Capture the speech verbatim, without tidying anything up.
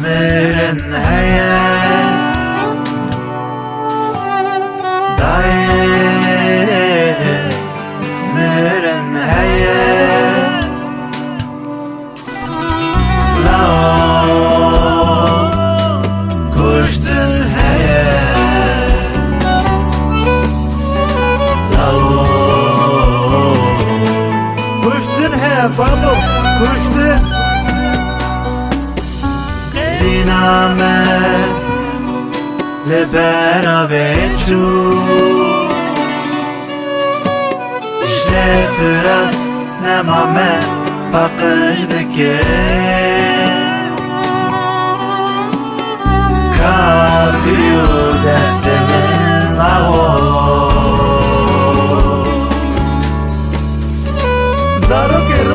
Mirin heye, dayê, mirin heye. Lawo, kuştin heye. Lawo. Kuştin heye babo, kuştin. Qedîna me li ber avê çû. Ji Firat nema me paqij dike. Kapî û destê min lawo. Zarokê